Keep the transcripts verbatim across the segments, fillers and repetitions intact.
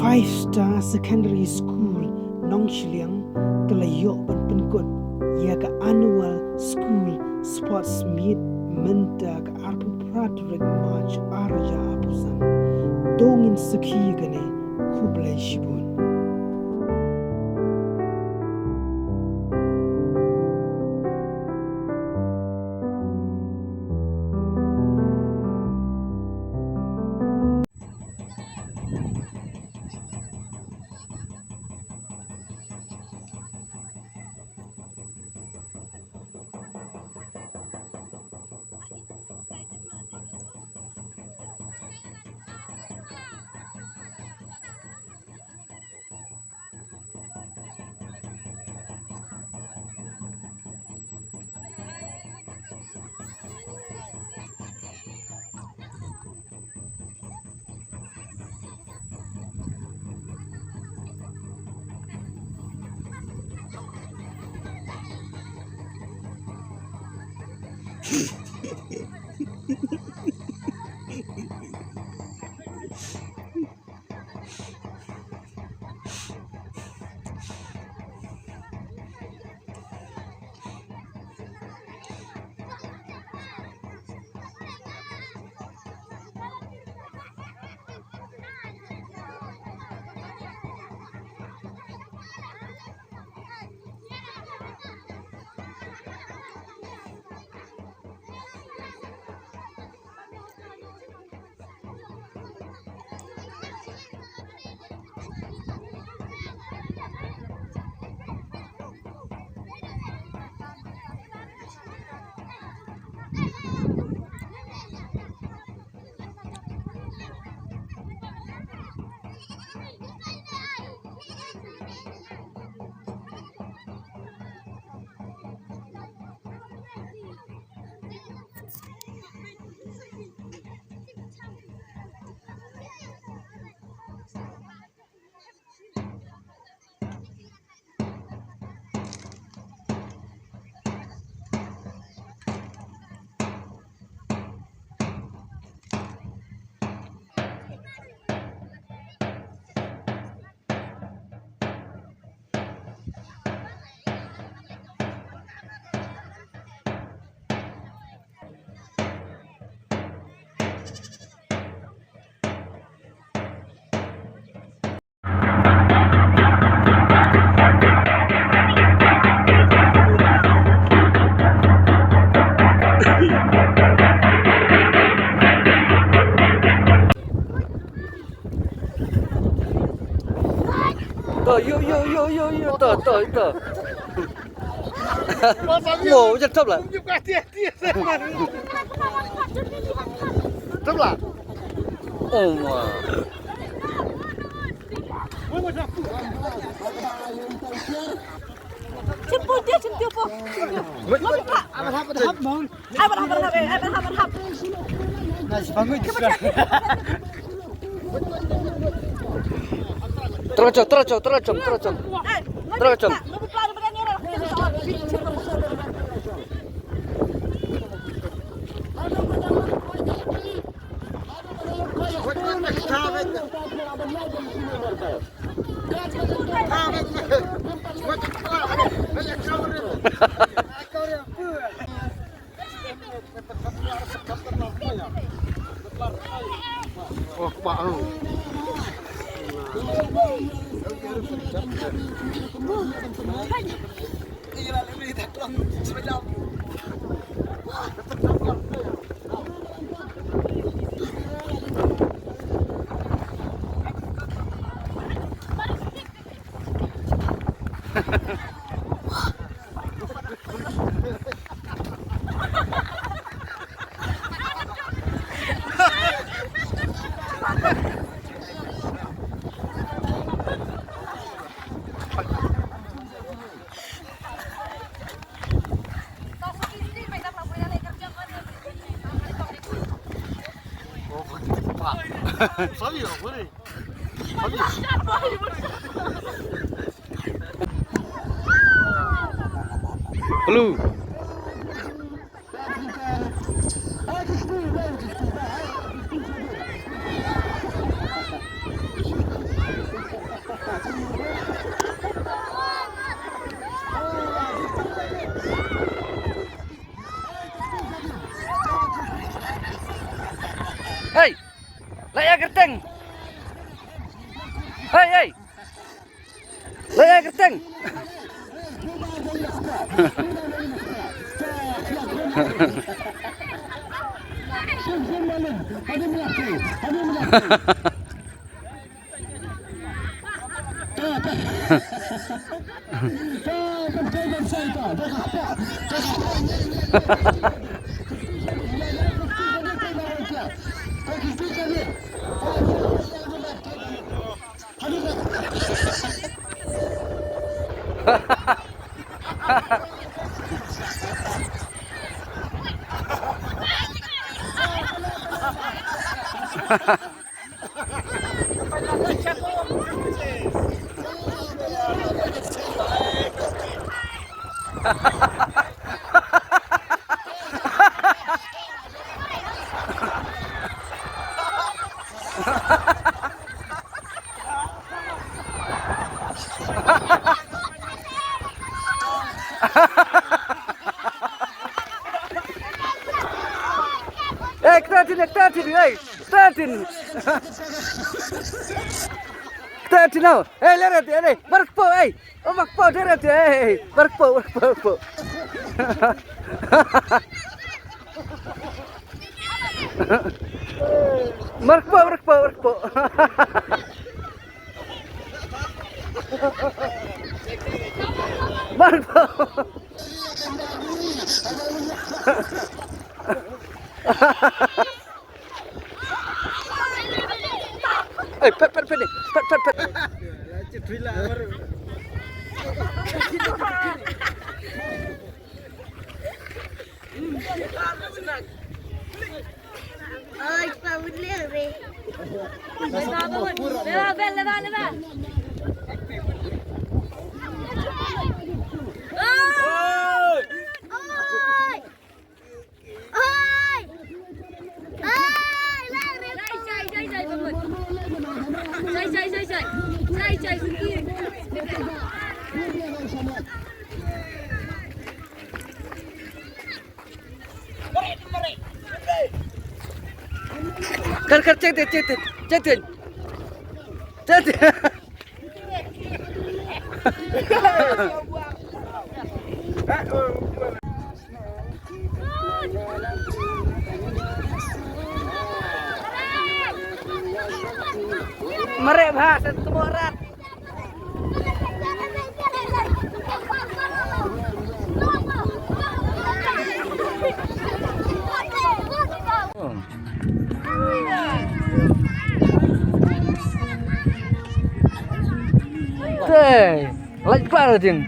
Five Star Secondary School Nongshiliang ka la ïoh ban pynkut ïa ka Annual School Sports Meet mynta ka arphew phra tarik March ar hajar arphew san. To ngin sakhi ïa kane. Khublei shibun. To, yo, yo, yo, yo, yo, to, to, to. Wow, jatuh lah. Jatuh lah. Oh, wah. Chimpu dia, chimpu dia, po. Mau buka. Ai, barhap, barhap, eh, ai, barhap, barhap. Terus, terus, terus, terus. Eh, terus. Mau buka, ada berani orang. Sorry, sorry. Blue. Laya gerteng. Hei, hei. Laya gerteng. Eh, kta tin, kta tin, eh, kta tin. Kta tin, oh. Eh, leret, eh, eh, markpo, eh. Oh, markpo, leret, eh, eh, markpo, markpo, markpo. Markpo, markpo, markpo. Markpo. Eh, pet, pet, pet, pet, pet, pet. Kar, kar, check it, check it, check it. Check it. Mareh bha, sa tbok rat. Te, lait pla jing.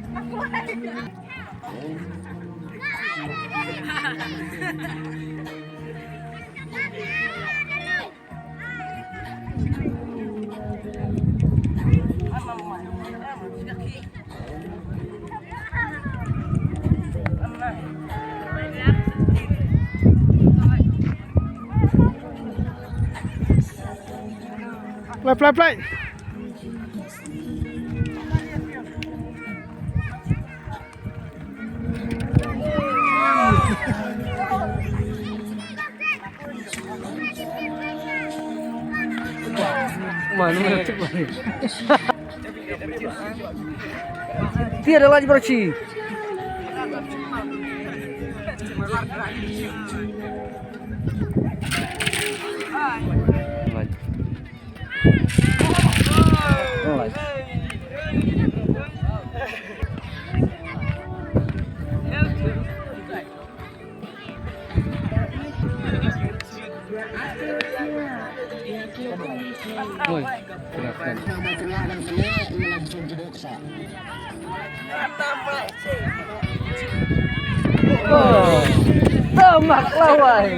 Play, play, play. Tiada lagi bersih. Tamak lawai.